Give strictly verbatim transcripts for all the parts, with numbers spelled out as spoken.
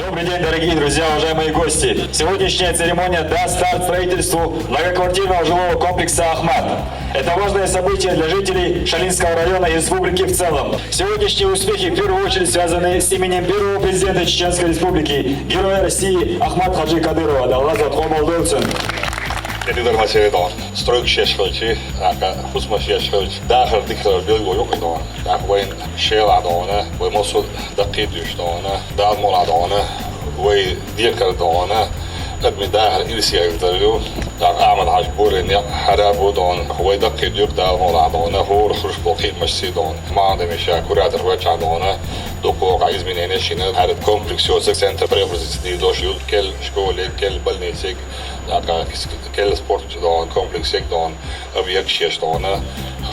Добрый день, дорогие друзья, уважаемые гости! Сегодняшняя церемония даст старт строительству многоквартирного жилого комплекса «Ахмат». Это важное событие для жителей Шалинского района и республики в целом. Сегодняшние успехи в первую очередь связаны с именем первого президента Чеченской Республики, Героя России Ахмат Хаджи Кадырова. Аллах за. Тедидер материал. Стройка шеш хилчи, ака хус машеш хилчи, дахар дикхар билгу юкъи дона. Ах вайн шела дона, вай мосу дакъи душ дона, дал мола дона, вай декар дона, адми дахар ирсиягдарю, ах Ахмад Хаж Бурин я харабу дона, вай дакъи дук дал мола дона, хур хруш бокит машси дона. Манда миша куратор вача дона, докога изменение шина, хар комплекс центр преобразить ди дош ют кел школе, кел больнице, ака кел спорт дона, комплекс дона. Объект шештона,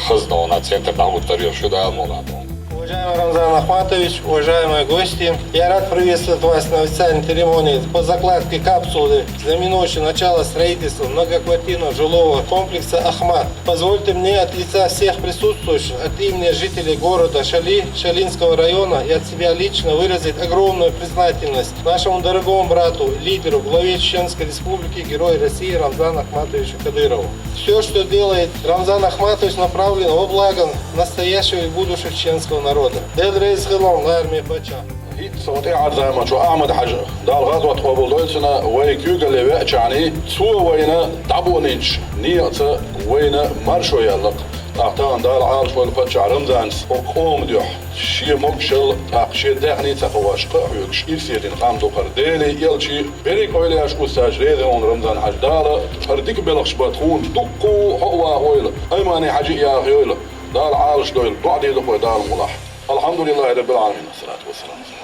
хаздона, центр дагутарьёв, шу дал моладон. Уважаемый Рамзан Ахматович, уважаемые гости, я рад приветствовать вас на официальной церемонии по закладке капсулы, знаменующей начало строительства многоквартирного жилого комплекса «Ахмат». Позвольте мне от лица всех присутствующих, от имени жителей города Шали, Шалинского района и от себя лично выразить огромную признательность нашему дорогому брату, лидеру, главе Чеченской Республики, Герою России Рамзану Ахматовичу Кадырову. Все, что делает Рамзан Ахматович, направлено во благо настоящего и будущего чеченского народа. Дел рейс хилон, армия пача. Ит сотӀи арзамачу Ахмад Хажи. Дал гъазот къобул дойцуна вай куьгал веачани, цо вайна дабонинч, ница вайна маршо яллакъ. Ахтан дал Алш вал пача Рамзанс о къом дюх. Ши могшал, ах ши дехни ца хаваш къахугш, ирседин къам духар дели, елчи Берик ойлаш усаж резон Рамзан Хаж Дала, хар дик белхш бат хун дукку хова ойла, аймани Хажи я ойла, Дала Алш дойл, дуа дейлу хой Дала мулах. الحمد لله رب العالمين، والصلاة والسلام على